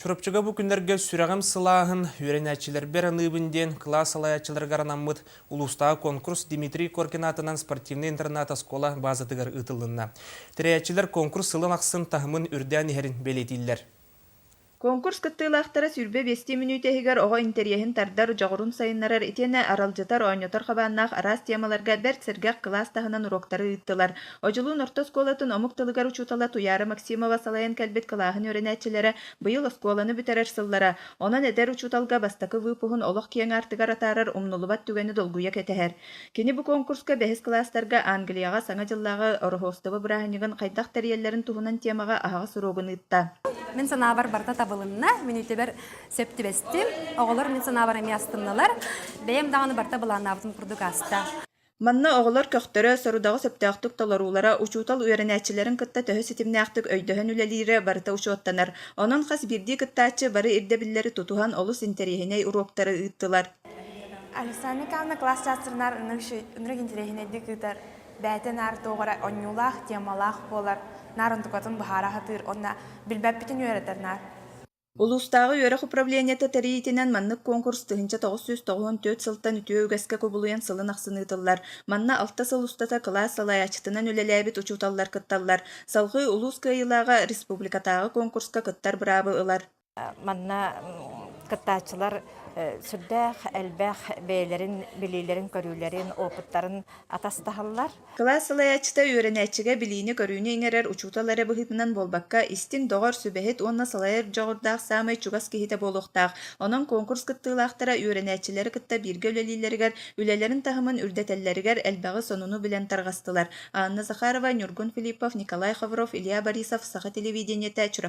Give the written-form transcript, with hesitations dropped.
Чурапчыга бу күннэргэ сүрэҕим сылааһын, үөрэнээччилэрбэр аныыбын диэн кылаас салайааччыларыгар анаммыт улуустааҕы конкурс Дмитрий Коркин аатынан спортивнай интернат-оскуола баазатыгар ыытылынна. Тэрийээччилэр конкурс сылын ахсын таһымын үрдээн иһэрин бэлиэтииллэр. Конкурс кыттыылаахтара 25 мүнүүтэ иһигэр оҕо интэриэһин тардар, дьоҕурун сайыннарар итиэннэ аралдьытар, оонньотор хабааннаах араас темаларга бэрт сэргэх кылаас таһынан уруоктары ыыттылар. Одьулуун орто оскуолатын омук тылыгар учуутала Туйаара Максимова салайан кэлбит кылааһын үөрэнээччилэрэ быйыл оскуоланы бүтэрэр сыллара, онон эдэр учууталга бастакы выпуһун олох киэҥ аартыгар атаарар умнуллубат түгэни долгуйа кэтэһэр. Кини бу конкурска бэһис кылаастарга Англияҕа Саҥа дьыллааҕы Ороһуостуба бырааһынньыгын хайдах тэрийэллэрин туһунан темаҕа аһаҕас уруогун ыытта. Мин санаабар барыта табылынна, мүнүүтэбэр сөп түбэстим. Оҕолор мин санаабар эмиэ астыннылар. Бэйэм даҕаны барыта былааннаабытым курдук ааста. Манна оҕолор көхтөрө, сорудаҕы сөптөөхтүк толоруулара, учуутал үөрэнээччилэрин кытта төһө ситимнээхтик өйдөһөн үлэлиирэ барыта учуоттанар. Онон хас биирдии кыттааччы бары ирдэбиллэри тутуһан олус интэриэһинэй уруоктары ыыттылар. Александра Николаевна кылаас чаастарынаар ынырык интэриэһинэйдик ыытар, бэйэтэ наар туох эрэ оонньуулаах, темалаах буолар, наар онтукатын быһаара сатыыр уонна билбэппитин үөрэтэр наар. Улуустааҕы үөрэх управлениета тэрийиитинэн маннык конкурс 1994 сылтан үтүө үгэскэ кубулуйан сылын ахсын ыытыллар. Манна алта сыл устата кылаас салайааччытынан үлэлээбит учууталлар кытталлар. Салҕыы улуус кыайыылааҕа республикатааҕы конкурска кыттар быраабы ылар. Манна кыттааччылар сүрдээх элбэх бэйэлэрин билиилэрин-көрүүлэрин, опыттарын атастаһаллар. Кылаас салайааччыта үөрэнээччигэ билиини-көрүүнү иҥэрэр учуутал эрэ быһыытынан буолбакка, истиҥ доҕор, сүбэһит уонна салайар дьоҕурдаах саамай чугас киһитэ буолуохтаах. Онон конкурс кыттыылаахтара үөрэнээччилэри кытта бииргэ үлэлииллэригэр, үлэлэрин таһымын үрдэтэллэригэр элбэҕи сонуну билэн тарҕастылар. Анна Захарова, Ньургун Филиппов, Николай Ховров, Илья Борисов, Саха телевидениетэ, Чурапчы.